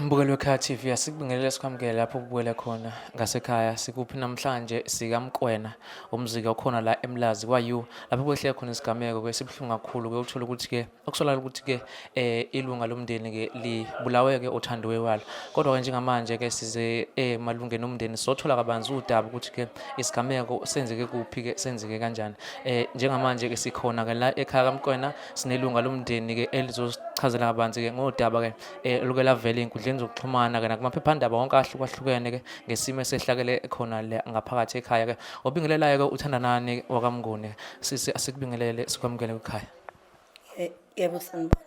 Mbukeli weKhaya TV, asikubingelele, sikwamukele lapho ubukele khona ngasekhaya. Sikuphi namhlanje? SikaMkwena, umziki okhona la eMlazi kwa-U, lapho kwehleke khona isigameko ke sibuhlungu kakhulu ke. Uthola ukuthi ke okusolakala ukuthi ke ilunga lomndeni ke libulawe ke othandiwe walo. Kodwa ke njengamanje ke size emalungeni omndeni, sothola kabanzi udaba ukuthi ke isigameko senzeke kuphi ke, senzeke kanjani. Njengamanje ke sikhona ke la ekhaya kaMkwena, sinelunga lomndeni ke elizosichazela kabanzi ke ngodaba ke luke lavela ey'nkundleni zokuxhumana ke nakumaphephandaba wonke ahlukahlukene ke ngesimo esehlakele khona le ngaphakathi ekhaya ke. Obingelelayo ke uThandanani wakaMnguni. Sisi, asikubingelele, sikwamukele ekhaya. Yebo, sanibonani.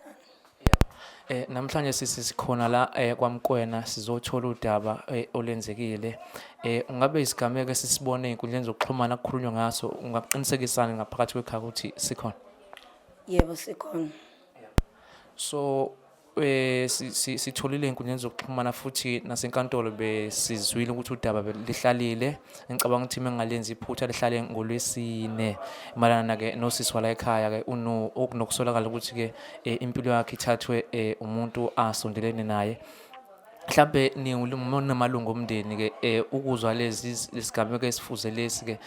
Namhlanje sisi sikhona la kwaMkwena, sizothola udaba olenzekile. Ungabe isigameko esisibone ey'nkundleni zokuxhumana kukhulunywa ngaso, ungakuqinisekisani ngaphakathi kwekhaya ukuthi sikhona? Yebo, sikhona. So sitholile ey'nkundleni zokuxhumana futhi nasenkantolo besizwile ukuthi udaba lihlalile. Ngicabanga ukuthi uma ngingalenzi iphutha, lihlale ngoLwesine, mayelana-ke nosisi wala ekhaya-ke okunokusolakala ukuthi-ke impilo yakhe ithathwe umuntu asondelene naye. Mhlampe namalungu omndeni-ke, ukuzwa lezi lesigameko esifuze lesi-ke,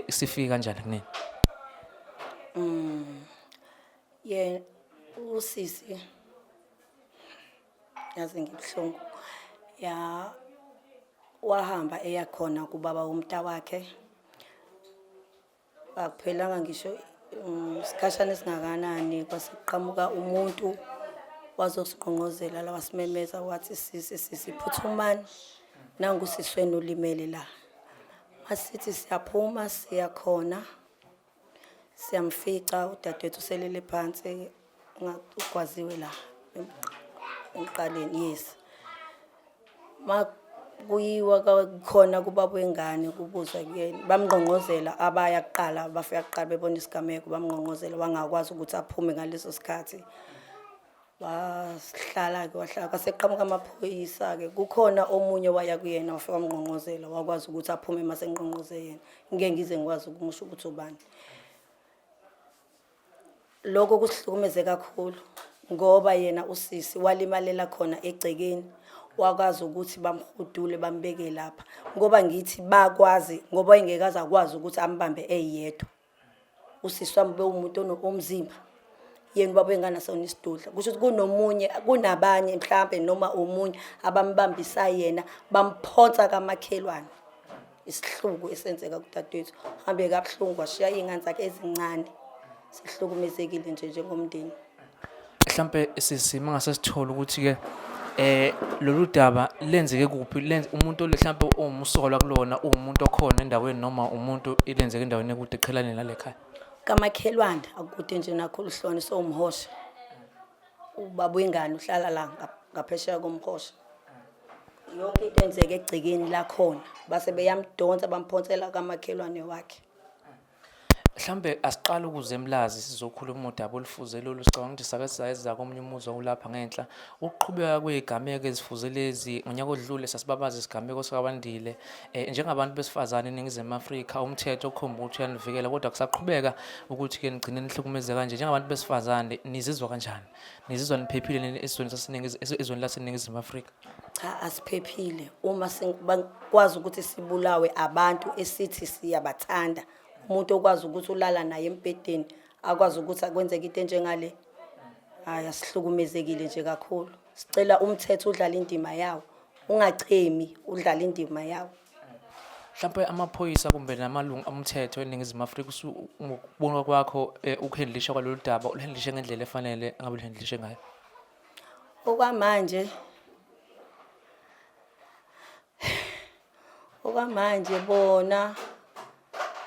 sifike kanjani kunini? Ye, usisi, yazi ngibuhlungu. Ya, wahamba eya khona kubaba womnta wakhe. Akuphelanga ngisho isikhashana esingakanani, kwase kuqhamuka umuntu wazosiqongqozela la, wasimemeza wathi, "Sisi, sisi, phuthumani, nangu usisi wenu ulimele la." Masithi siyaphuma siyakhona, siyamfica udadewethu selele phansi, ugwaziwe la emqaleni, yes. Ma kuyiwa khona kubaba wengane, kubuzwa kuyena, bamngqongqozela. Abaya kuqala, bafika kuqala bebona isigameko, bamngqongqozela, wangakwazi ukuthi aphume ngaleso sikhathi. Wahlala-ke, wahlala, kwaseqhamuka amaphoyisa-ke. Kukhona omunye waya kuyena, wafika wamngqongqozela, wakwazi ukuthi aphume mase ngqongqoze yena. Ngeke ngize ngikwazi ukumusho ukuthi ubani. Lokho kusihlukumeze kakhulu ngoba yena usisi walimalela khona egcekeni, wakwazi ukuthi bamhudule bambeke lapha, ngoba ngithi bakwazi ngoba wayengeke aze akwazi ukuthi ambambe eyedwa. Usisi wami bewumuntu omzimba, yena ubaba wengane asona isidudla. Kusho ukuthi kunomunye, kunabanye mhlampe noma omunye abambambisa yena, bamphonsa kamakhelwane. Isihluku esenzeka kudadewethu, hambe kabuhlungu, washiya iy'ngane zakhe ezincane. Sihlukumezekile nje njengomndeni. Mhlampe sisi, mangase sithole ukuthi-ke lolu daba lenzeke kuphi, lenze umuntu mhlampe owumsolwa kulona uwumuntu okhona endaweni noma umuntu ilenzeke endaweni ekude eqhelane nale khaya? Kamakhelwane, akude nje nakho oluhlone sowumhosha. Ubaba wengane uhlala la ngaphesheya komhosha. Yonke into enzeka egcekeni lakhona, base beyamdonsa bamphonsela kamakhelwane wakhe. Mhlambe asiqale ukuze eMlazi sizokhuluma udaba olufuze lolu. Sicabanga ukuthi sake sayeza komunye umuzi owulapha ngenhla. Ukuqhubeka kwey'gameko ezifuze lezi, ngonyaka odlule sasibabaza isigameko sikaWandile. Njengabantu besifazane eNingizimu Afrika, umthetho ukhomba ukuthi uyanivikela, kodwa kusaqhubeka ukuthi-ke nigcine nihlukumezeka kanje. Njengabantu besifazane nizizwa kanjani? Nizizwa niphephile nini esizweni ezweni laseNingizimu Afrika? Cha, asiphephile uma singakwazi ukuthi sibulawe abantu esithi siyabathanda. Umuntu okwazi ukuthi ulala naye embhedeni akwazi ukuthi akwenzeke into enjengale. Hhayi, asihlukumezekile nje kakhulu. Sicela umthetho udlale indima yawo, ungachemi, udlale indima yawo. Mhlawumpe amaphoyisa kumbe namalungu omthetho eNingizimu Afrika, ngokubona kwakho, ukuhandlisha kwalolu daba uluhandlishe ngendlela efanele engabe uluhandlishe ngayo? Okwamanje bona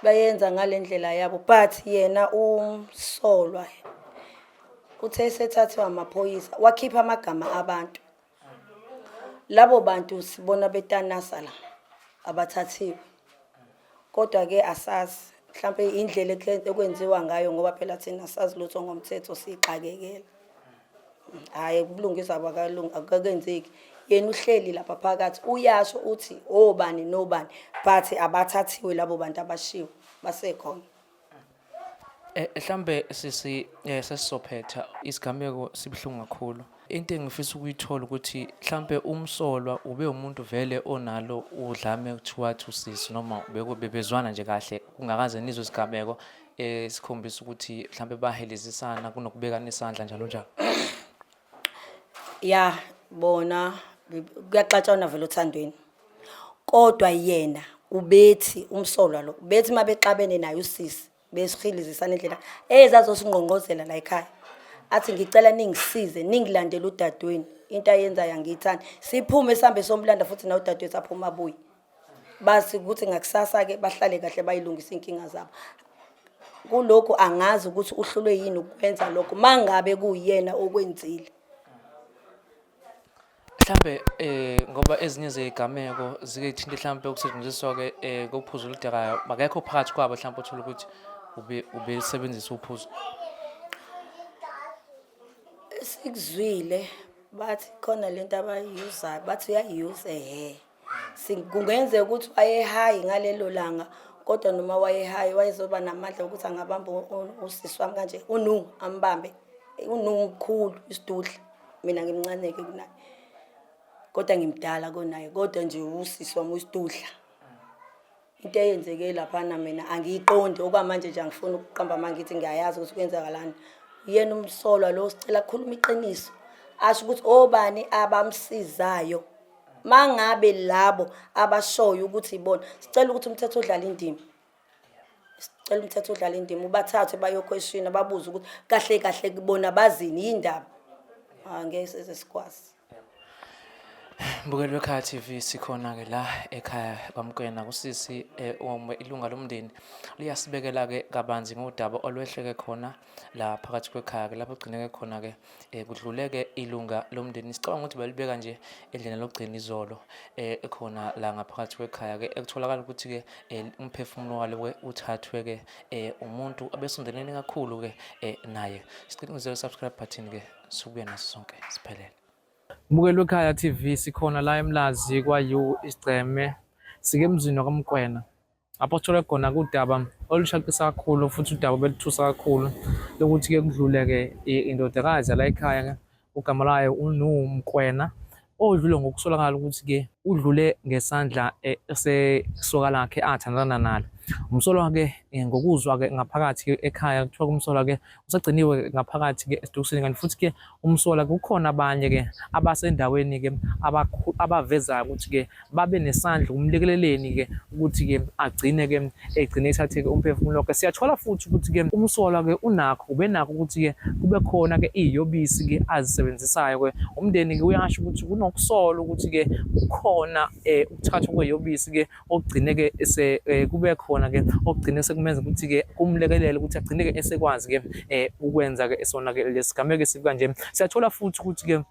bayenza ngale ndlela yabo, but yena umsolwa uthe esethathwe amaphoyisa wakhipha amagama abantu. Labo bantu sibona betanasa la abathathiwe, kodwa-ke asazi mhlampe indlela ekwenziwa ngayo, ngoba phela thina asazi lutho ngomthetho, siyixakekela. Hhayi, ubulungiswa akukenzeki. Yena uhleli lapha phakathi, uyasho uthi obani nobani, but abathathiwe labo bantu abashiwo, basekhona. Mhlambe sisi, sesizophetha, isigameko sibuhlungu kakhulu. Into engifisa ukuyithola ukuthi mhlampe umsolwa ube umuntu vele onalo udlame kuthiwa athi usisi noma bebezwana nje kahle kungakaze nizwe isigameko esikhombisa ukuthi mhlampe bahelezisana kunokubekana isandla njalo njalo. Ya bona kuyaxatshanwa vele othandweni. Kodwa yena ubethi umsolwa lo ubethi uma bexabene naye usisi besihilizisana indlela ezazosingqongqozela la ekhaya athi ngicela ningisize ningilandele udadewenu into ayenzayo angiyithandi siphume sihambe somlanda futhi nawe udadewethu aphuma abuye bazi ukuthi ngakusasa-ke bahlale kahle bayilungise iy'nkinga zabo kulokhu angazi ukuthi uhlulwe yini ukwenza lokho mangabe kuwuyena okwenzile. Mhlambe ngoba ezinye zezigameko zike zithinte mhlambe ukusetshenziswa ke kophuzo oludakayo akekho phakathi kwabo mhlambe othola ukuthi ube ubelisebenzisa uphuzo. Sikuzwile bathi khona lento abayiyuzayo bathi uyayiyuza ehhe. Kungenzeka ukuthi wayehayi ngalelo langa kodwa noma wayehayi wayezoba namandla okuthi angabamba usisi wami kanje unu ambambe unu mkhulu isidudla mina ngimncane-ke kunaye kodwa ngimdala kunaye kodwa nje usisi wami uyisidudla. Into eyenzeke laphana mina angiyiqondi okwamanje nje angifuni ukuqamba amanga ngithi ngiyayazi ukuthi kwenzakalani. Uyena umsolwa lo sicela akhulume iqiniso asho ukuthi obani abamsizayo. Mangabe labo abashoyo ukuthi ibona sicela ukuthi umthetho udlale indima. Sicela umthetho udlale indima ubathathe bayokhweshina babuze ukuthi kahle kahle kubona bazini yindaba. Angeke size sikwazi. Mbukeli weKhaya TV sikhona-ke la ekhaya kwaMkwena kusisi eh, ilunga lomndeni liyasibekela-ke kabanzi ngodaba olwehleke khona la phakathi kwekhaya-ke lapho kugcineke khona-ke eh, kudluleke ilunga lomndeni sicabanga ukuthi balibeka nje endleleni lokugcina izolo eh, ekhona la ngaphakathi kwekhaya-ke ekutholakala ukuthi-ke eh, umphefumulo walo-ke uthathwe-ke eh, umuntu abesondelene kakhulu-ke eh, naye sicela subscribe button-ke Sibuye naso sonke siphelele. Mbukeli weKhaya TV sikhona la eMlazi kwa-U isigceme sike emzini wakaMkwena lapho sithole khona kudaba olushaqisa kakhulu futhi udaba beluthusa kakhulu lokuthi-ke kudlule-ke indodakazi yala ekhaya-ke ugama layo uNumkwena odlule ngokusolakala ukuthi-ke udlule ngesandla eh, sesoka lakhe athandana nalo. Umsolwa-ke eh, ngokuzwa-ke ngaphakathi ekhaya kuthiwa kumsolwa-ke usagciniwe ngaphakathi-ke esitokisini kanti futhi-ke umsolwa kukhona abanye-ke abasendaweni-ke abavezayo ukuthi-ke babe nesandla kumlekeleleni-ke ukuthi-ke agcine-ke egcine ethathe-ke umphefumulo wakhe. Siyathola futhi ukuthi-ke umsolwa-ke unakho ubenakho ukuthi-ke kube khona-ke iy'yobisi-ke azisebenzisayo-ke. Umndeni-ke uyasho ukuthi kunokusola ukuthi-ke kukhona um ukuthathwa kweyobisi-ke okugcine-ke ese eh, kube khona-ke okugcine sekumenza ukuthi-ke kumlekelele ukuthi agcine-ke esekwazi-ke um ukwenza-ke sona-ke lesigameko esibi kanje. Siyathola futhi ukuthi-ke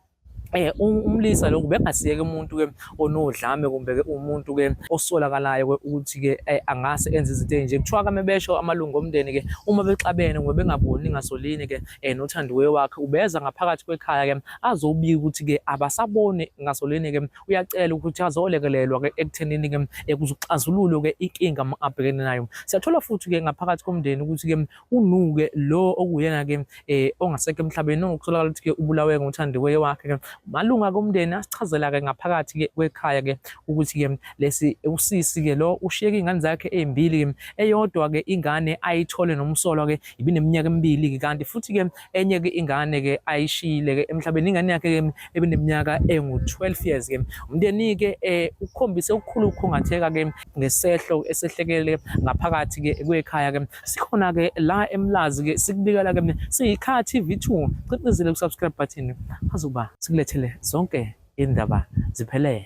Eh umlisa lokhu bengasiyeke umuntu ke onodlame kumbe ke umuntu ke osolakalayo ke ukuthi ke eh, angase enze izinto ezinje kuthiwa kame besho amalungu omndeni ke uma bexabene ngoba bengaboni ngasolini ke eh, nothandiwe wakhe ubeza ngaphakathi kwekhaya ke azobika ukuthi ke abasaboni ngasolini ke uyacela ukuthi azolekelelwa ke ekuthenini ke eh, kuzoxazululwe ke inkinga abhekene nayo siyathola futhi ke ngaphakathi komndeni ukuthi ke unuke lo okuyena ke eh ongasekho emhlabeni okutholakala ukuthi ke ubulawe ngothandiweyo wakhe ke malunga komndeni asichazela ke ngaphakathi ke kwekhaya ke ukuthi ke lesi usisi ke lo ushiyeke ingane zakhe ezimbili ke eyodwa ke ingane ayithole nomsolwa ke ibineminyaka emibili ke kanti futhi ke enye ke ingane ke ayishiyile ke emhlabeni ingane yakhe ke ebineminyaka engu-12 years ke umndeni ke eh ukhombise ukukhulu ukukhungatheka ke ngesehlo esehlekele ngaphakathi ke kwekhaya ke Sikhona ke la eMlazi ke sikubikela ke siyiKhaya TV2 cicizile ku subscribe button azoba sikulethele zonke indaba ziphelele.